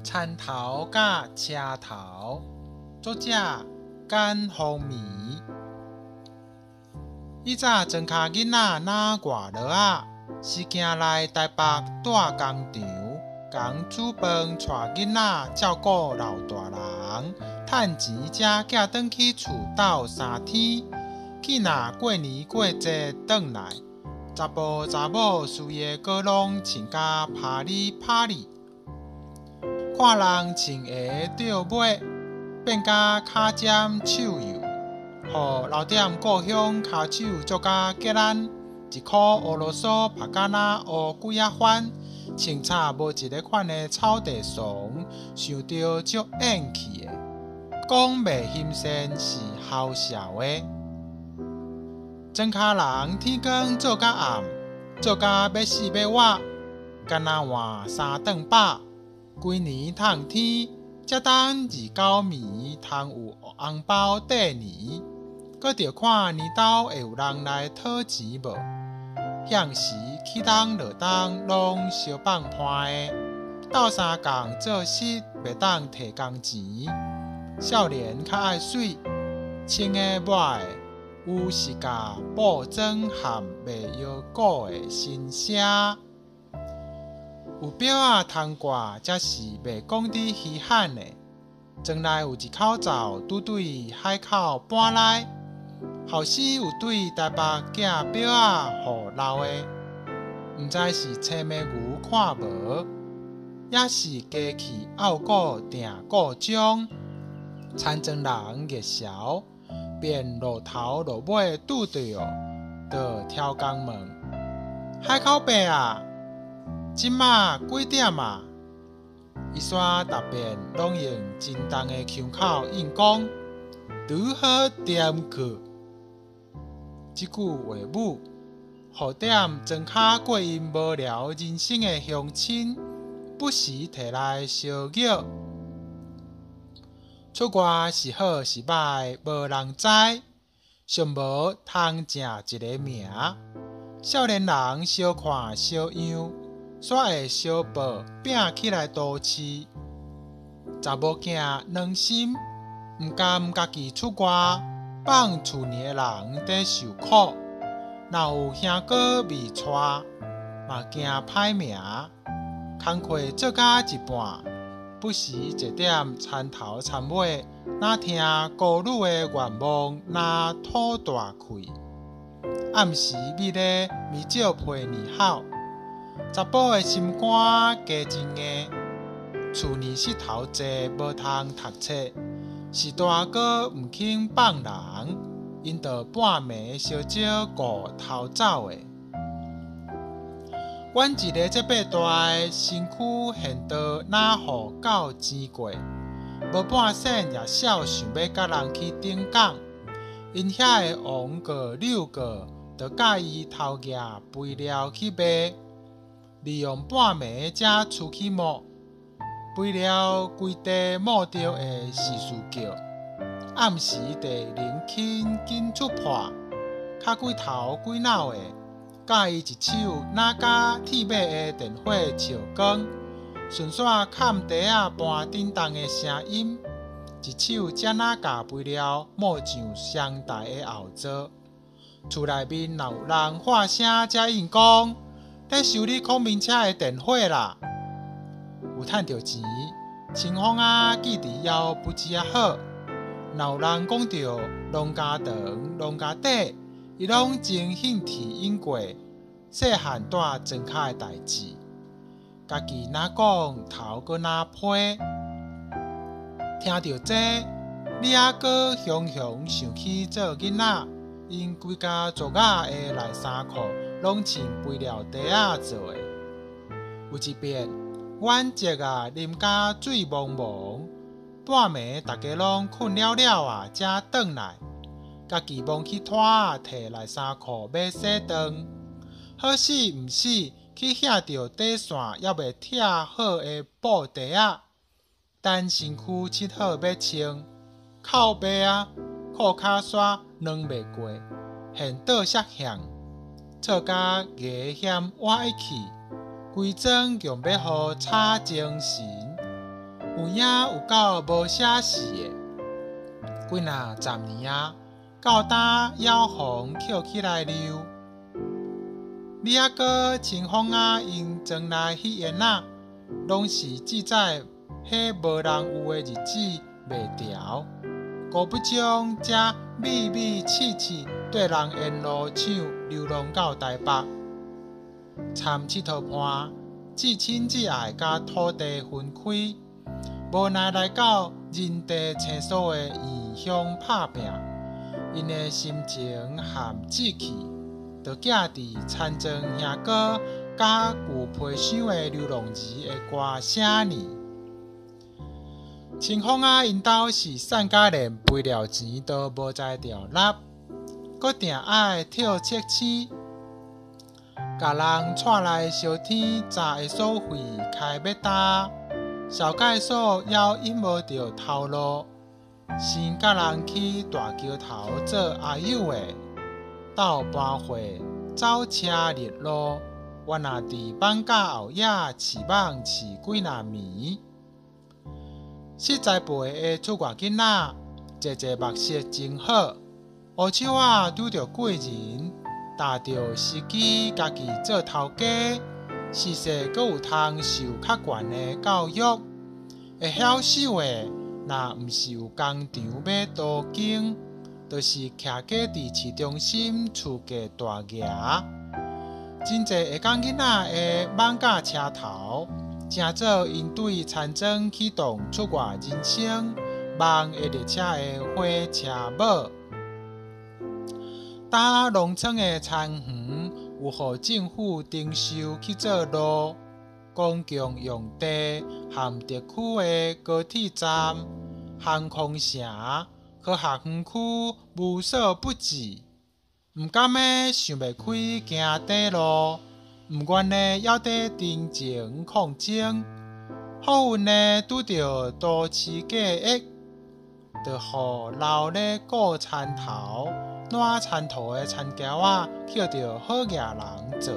田頭佮車頭，作者簡風靡。以早莊跤囡仔若外落仔，是行來台北大工場，仝煮飯帶囡仔照顧老大人，趁錢才寄轉去厝鬥三天。見若過年過節轉來，查埔查某需的閣攏穿甲啪里啪里。看人穿鞋著尾，變甲跤尖手幼，予老踮故鄉跤手足甲激難，一箍烏羅索拍甲若烏幾仔番，穿插無一个款的草地倯，想著足厭氣的，講袂欣羨是嘐笑的。莊跤人天光做甲暗，做甲欲死欲活，干焦換三頓飽。規年迵天，才等二九暝通有紅包綴年，閣著看年頭會有人來討錢無？向時起冬落冬攏相放伴的，鬥相共做事袂當提工錢。少年較愛媠，穿的抹的，有時共布妝和賣藥膏的新聲。有錶仔通掛，才是袂講佇稀罕的。莊內有一口灶，拄對海口搬來，後生有對台北寄錶仔予老的，毋知是青眉牛看無，抑是機器拗鼓定故障。田莊人熱潲，便露頭露尾拄著，就超工問：海口伯啊！這馬幾點啊？伊煞逐遍攏用真重的腔口應講：拄好點去。這句話語，予踮莊跤過𪜶無聊人生的鄉親，不時提來相詈。出外是好是䆀，無人知，上無通正一个名。少年人相看相樣，煞會相報拚起來都市。查某囝軟心，毋甘家己出外，放厝裡的人佇受苦。若有兄哥未娶，嘛驚歹名。工課做甲一半，不時坐踮田頭田尾，若聽孤女的願望，若吐大氣。暗時覕咧米酒批年口。查埔的心肝加真硬，厝裡穡頭濟，無通讀冊，是大哥毋肯放人，𪜶就半暝相招顧偷走的。阮一个這伯大的身軀現倒若予狗煎過，無半仙也少想欲佮人去頂槓。𪜶遐的王過柳過，就佮意偷攑肥料去賣。利用半暝才出去募，肥料規地募著會時時叫。暗時地靈輕緊出破，較幾頭幾腦的，佮伊一手若佮鐵馬的電火照光，順紲崁袋仔搬振動的聲音，一手才若共肥料募上雙台的後座。厝內面若有人喊聲，才應講，咧修理孔明車的電火啦，有趁著錢，清風仔記佇腰不止仔好。若有人講著農家長、農家短，伊攏真興趣應過。細漢蹛莊跤的代誌，家己若講頭閣若批。聽著這，你猶閣雄雄想起做囡仔，𪜶規家族仔的內衫褲攏穿肥料袋仔做的。有一遍，阮叔仔啉甲醉茫茫，半暝逐家攏睏了了仔，才轉來，家己摸去拖仔提內衫褲欲洗頓，好死毋死去掀著底線猶未拆好的布袋仔，等身軀拭好欲穿，靠背仔，褲跤煞軟袂過，現倒摔向，錯甲牙險倚去，規莊強欲予吵精神。有影有夠無寫死的。幾若十年啊，到今猶予人抾起來溜。你抑閣清風仔𪜶庄內彼煙仔，攏是記載彼無人有的日子袂牢，故欲將這美美刺刺綴人沿路廠流浪到台北，參𨑨迌伴，至親至愛佮土地分開，無奈來到人地生疏的異鄉拍拚，𪜶的心情和志氣，就寄佇田莊兄哥佮舊皮箱的流浪兒的歌聲裡。清風仔𪜶兜是散甲連肥料錢都無才調納，閣定愛跳七星，共人帶來燒天炸的所費開欲焦，紹介所猶引無著頭路，先佮人去大橋頭做阿友的，鬥盤貨走車日路，原來佇艋舺後野飼蠓飼幾若暝。實在輩的出外囡仔，濟濟目色真好，烏手仔拄著貴人，踏著時機家己做頭家，時勢閣有通受較懸的教育，會曉手的，若毋是有工廠欲都更，就是徛家佇市中心厝價大額。真濟下崗囡仔的艋舺車頭，成做𪜶對田莊啟動出外人生夢的列車的火車尾。今農村的田園有予政府徵收去做路、公共用地和特區的高鐵站、航空城、科學園區無所不至。毋甘的想袂開行短路，毋願的猶佇停前抗爭，好運的拄著都市計劃，就予留咧顧田頭、撋田土的田僑仔抾著好額人做。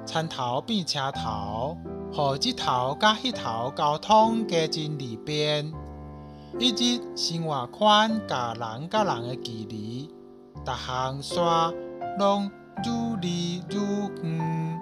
田頭變車頭，予這頭佮彼頭交通加真利便。一日生活圈佮人佮人的距離，逐項煞攏愈離愈遠。